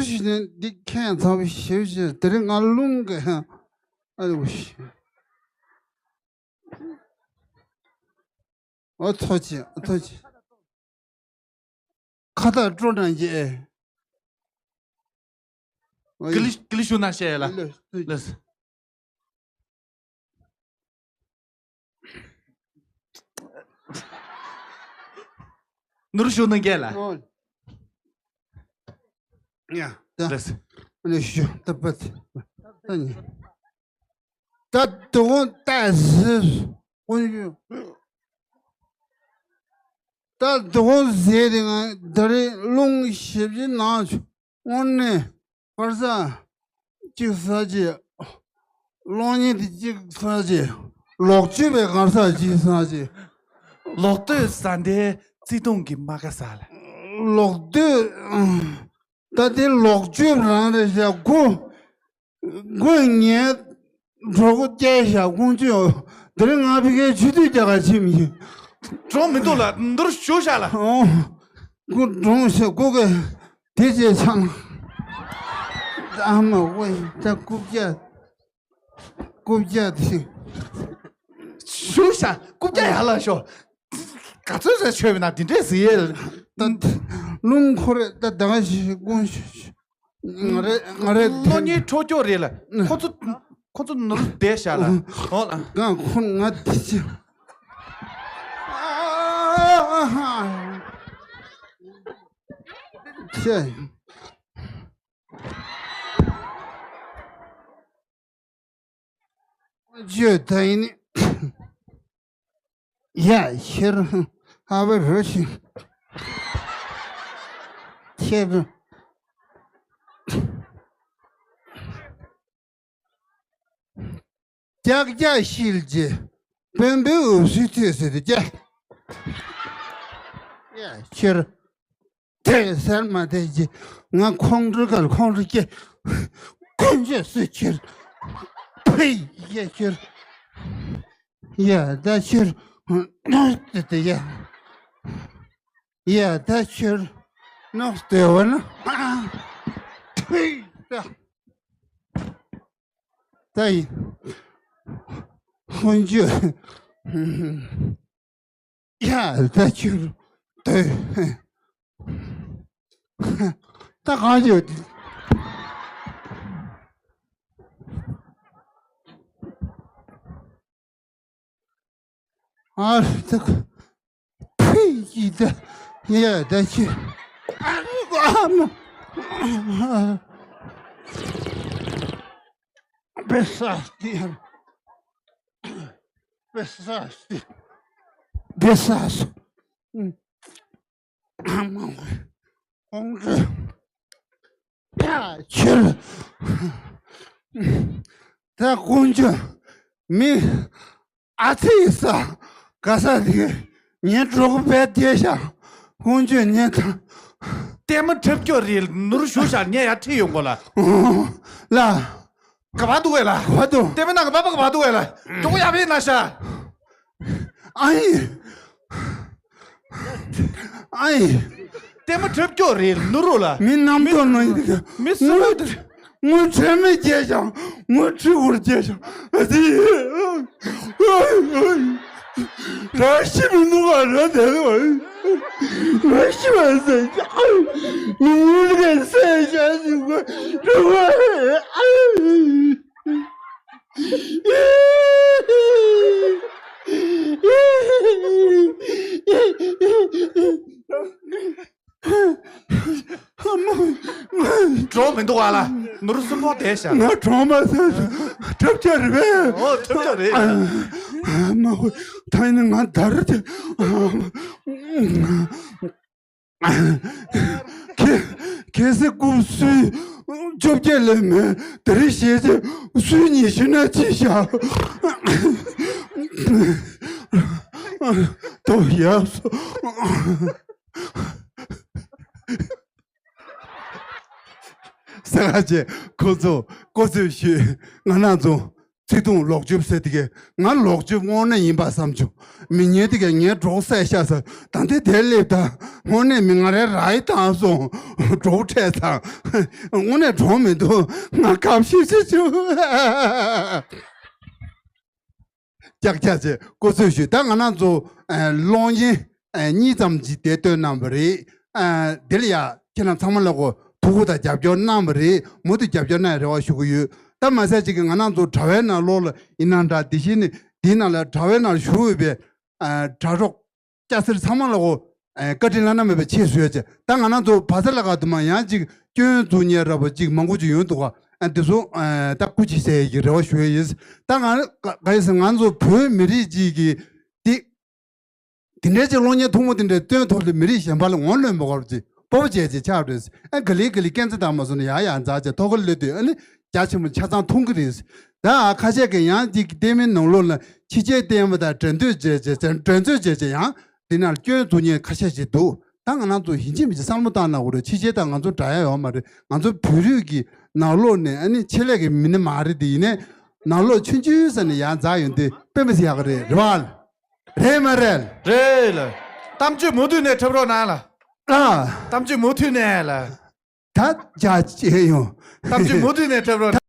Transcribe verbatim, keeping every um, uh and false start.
ཞིག་ནས་འདི་ཁྱེད་ཚང་མ་ཞེ་པོ་ཅིག་དེ་རིང་ང་རླུང་གི་ཨ་ལུ་ཞིག་ཨོ་ཐོ་ཅི་ཨོ་ཐོ་ཅི། ཁ་བཏགས་སྤྲོ་ན་རྒྱལ། ཀི་ལི་ཀི་ལི་ཤུ་ན་བཤད་ཡ་ལ། ལགས། ནུ་རུ་ཤུ་ན་རྒྱལ་ལ། ཨོ། ཡ། ད། ལགས། ནུ་རུ་ཤུ་ད་པ་ད་ནི། ད་དུང་ད་ཟི་ཀུན་ཞུ། ད་དུང་ཟེར་དེ་ང་ད་རེས་རླུང་ཞིབ་ཅིག་ནང་ཆུ་དངོས་གནས་གར་ས་གཅིག་ས་ཅིག་གློག་བརྙན་དེ་གཅིག་ས་ཅིག་ལོག་སྤྱོད་པའི་གར་ས་གཅིག་ས་ཅིག་ལོག་སྟོད་ས་འདའི་བརྩེ་དུང་གི་རྨ་ཁ་ས་ལ། ལོག་སྟོད་ད་དེ་ལོག་སྤྱོད་རང་རེད་ཤག་ཁོ། ཁོས་ངའི་གྲོགས་པོ་སྐྱེལ་བཞག་ཁོང་ཚོས་དེ་རིང་ང་ཕ་གིའི་ཆུ་དུས་རྒྱག་ག་ཕྱིན་མི་ཤེས། གྲོགས་མི་འདུག་ལ་འདུར་ཞུ་བཞག་ལ། ཨོ། ཁོ་གྲོངས་ཤག་ཁོ་གིས་དེ་བྱས་ཆང་། ཨ་མ་ཝེ་ད་རྐུབ་བཀྱག་རྐུབ་བཀྱག་དེ། ཞུ་བཞག་རྐུབ་བཀྱག་ཡར་ལ་ཤོག་ག་ཚོད་ཟེར་ཆོད་མེད་ན་དེ་འདྲས་ཟེར་ཡས། ད་རླུང་འཁོར་ད་ད་ག་ཞིག་དགོངས་ཞུ། ང་རེ་ང་རེ་གློག་བརྙན་འཕྲོ་སྐྱོར་རེད་ལ། ཁོ་ཚོ་ཁོ་ཚོ་ནོར་བསྡད་བཞག་ལ། ཨོ་ལ། ང་ཁོ་ང་དེ་ཅི། ཨ་ཧ། ཁྱེད། བརྗོད་ད་ཡིན། ཡ་ཤེར་ཧ་བ་རུ་ཤི། ཁྱེད། ཀྱག་ཀྱག་ཤིལ་གྱི་བོན་པོའི་འུབ་སུའི་ཐོས་སུ་དུ་ཀྱག་ཡ་ཤེར། དེ་ཟེར་མ་དེ་ཅི། ང་ཁོང་ཁྲོ་གར་ཁོང་ཁྲོ་སྐྱེ། ཀུན་སྤྱོད་སུ་ཁྱེར། ཕི་ཡེ་ཁྱེར། ཡ་ད་ཁྱེར། ནོ་དེ་དེ་ཡ། ཡ་ད་ཁྱེར། ནོ་དེ་བ་ན། ཕི་ད། ད་ཡི། ཁོང་ཁྲོ། ཡ་ད་ཁྱོད་དེ་ད་གང་ཡོད། ཨ་ད་ཕི་ཡི་ད་ཡ་ད་ཁྱོད་ཨ་རི་གོ་ཨ་མ། བེ་ས་ཏི། བེ་ས་ཏི། བེ་ས་སུ། ཨ་མ་ཧོ། ཁོང་ཚོས་ད་ཁྱོད་ད་ཀུན་སྤྱོད་མི་ཨ་ཙི་ས་ག་ས་དེ་ངའི་གྲོགས་པོ་བས་བསྡད་ཤག་ཀུན་སྤྱོད་ཉན་ཐང་། ལྟད་མོ་འཁྲབ་སྐྱོ་རེད། ནོར་ཞུ་ཤག་ངས་ཡར་ཁྲིད་ཡོང་གོ་ལ། ལ། ག་པར་འདུག་གས་ལ། ག་པར་འདུག་ལྟད་མོ་ནང་ག་པར་པ་ག་པར་འདུག་གས་ལ། གྲོགས་པོ་ཡར་ཕེབས་ན་ཤག་ཨ་ཡེ། ཨ་ཡེ། ལྟད་མོ་འཁྲབ་སྐྱོ་རེད་ནུ་རོ་ལ། མི་རྣམ་རྟོག་ནང་ཡིན་གི། མི་སུ་རུ་དེ། ངོ་ཁྲེལ་མེད་སྐྱེས་ཤག་ངོ་ཁྲི་བོར་སྐྱེས་ཤག་ཨ་ཙི། ར་ཤི་མི་འདུག་ག་ར་དེ་ར་ཤི་བ་ཟེར། མི་ངུ་གི་ཟེར་ཤག་ཟེར་གོ། ར་བ། གྲོགས་མི་འདུག་ཨ་ལ། ནོར་སུན་པོ་བསྡད་ཤག་ང་གྲོགས་མ་ཟེར། འཁྲབ་ཆ་རེད་པས། ཨོ་འཁྲབ་ཆ་རེད། མ་ཧོ། ད་ཡིན་ན་ང་ད་རེད་དེ། ཁེ་ཁེ་སི་རྐུབ་སུས་བཅོ་བརྒྱད་ལས་མེད། དེ་རིང་ཞེས་ཚེ་སུས་ཉི་ཤུ་ན་ཅི་བཞག་ཏོ་ཡག་སོ། ས་ག་ཅེ་ཁོ་ཚོ་ཀོ་ཚོད་ཞུས་ང་ན་ཚོ། ཚིག་ཐུང་ལོག་སྤྱོད་ཟེར་དེ་གས། ང་ལོག་སྤྱོད་དངོས་གནས་ཡིན་པ་བསམ་བྱུང་། མི་ཉན་དེ་གས་ངའི་གྲོགས་བསད་ཤག་ཟེར། ད་ལྟའི་དེར་སླེབས་ད་དངོས་གནས་མི་ང་རའི་ར་ཡི་བཏང་སོང་། གྲོགས་འཕྲད་ཚང་། དངོས་གནས་གྲོགས་མི་འདུག་ང་ཁམས་ཤིག་ཤིག་བྱུང་། ཀྱག་ཀྱག་ཅེས་སྐུ་གཟུགས་ཞུས། ད་ང་རང་ཚོ་ཨ་གློག་བརྙན་ཨ་གཉིས་ཙམ་ཅིག་དེ་བཏོན་གནང་བ་རེད། ཨ་འདི་ལ་ཡ་ཁྱེད་རང་ཚང་མ་ལ་གོ་ཐུགས་ཁུར་དང་རྒྱབ་སྐྱོར་གནང་བ་རེད། མུ་མཐུད་རྒྱབ་སྐྱོར་གནང་ཡ་རེ་བ་ཞུ་གི་ཡོད། ད་མ་ཟད་ཅིག་གི་ང་རང་ཚོ་དྲ་བའི་ནང་ལོགས་ལ་ཡིན་ན་འདྲ། དེ་བཞིན་ནི་འདིའི་ནང་ལ་དྲ་བའི་ནང་བཞུགས་ཡོད་པའི་ཨ་དྲ་གྲོགས་སྐྱ་སེར་ཚང་མ་ལ་གོ་ཨ་བཀའ་དྲིན་བླ་ན་མེད་པའི་ཆེད་ཞུ་ཡ་བྱས། ད་ང་རང་ཚོ་བ་ཚ་ལ་ག་དུ་མ་ཡང་ཅིག་སྐྱོན་འཛུགས་མཁན་ར་བ་ཅིག་མང་པོ་ཅིག་ཡོང་འདུག་ག་ཨ་འདི་ཚོ་ཨ་ད་སྐུ་མཁྱེན་ཟེར་ཡ་གི་རེ་བ་ཞུ་ཡ་ཡིན། ད་ང་ག་ག་ཡིན་ཟེར་ང་ཚོ་བོད་མི་རིགས་ཅིག་གི་འདི་དེ་འདྲའི་ཅིག་གློག་བརྙན་ཐུང་མོ་དེ་འདྲའི་སྟོན་ཐོག་ལ་མི་རིགས་གཞན་པ་ལ་ངོ་གནོད་མ་དགོས་པ་ཅིག་སྤོབས་པ་བྱས་ཅིག་ཆགས་རེད། ཨ་ག་ལེ་ག་ལེ་སྐད་འཛིན་དང་མ་སོང་ན་ཡག་ཡག་འཛག་ཅིག་ཐོག་ཁ་ལ་སླེབས་དུས་ཨ་ནི་རྒྱ་ཆེན་པོ་ཆ་ཚང་མཐོང་གི་རེད། ད་ཁ་ཤས་ཀྱིས་ཡང་ཅིག་བལྟས་མིན་ནང་ལོགས་ལ་ཕྱི་རྒྱལ་བསྟན་པ་དང་འགྲན་བསྡུར་བྱས་བྱས་བྱས་འགྲན་རྩོད་བྱས་བྱས་ཡང་འདི་ནང་སྐྱོན་འཛུགས་མཁན་ཁ་ཤས་ཤིག་འདུག་ད་ང་རང་ཚོ་ཡིན་གཅིག་མིན་གཅིག་བསམ་བློ་བཏང་ན་འོ་རེད། ཕྱི་རྒྱལ་དང་ང་ཚོ་འདྲ་ཡ་ཡོད་མ་རེད། ང་ཚོ་བོད་རིགས་ཀྱི་ནང་ལོགས་ནས་ཨ་ནི་ཆེད་ལས་ཀྱི་མི་སྣ་མ་རེད། དེ་ཡིན་ནའི་ནང་ལོགས་ཆུང་ཆུང་ས་ནས་ཡར་འཛེགས་ཡོང་དུས་དཔེ་མི་སྲིད་ཡག་གི་རེད། རེད་བ། རེད་མ་རེད། རེད་ལ། གཏམ་རྒྱུད་མུ་མཐུད་ནས་འཁྲབ་རོགས་གནང་ལ། ཨ། གཏམ་རྒྱུད་མུ་མཐུད་ནས་ལ། ད་རྒྱ་ཆེ་ཡོང་། གཏམ་རྒྱུད་མུ་མཐུད་ནས་འཁྲབ་རོགས།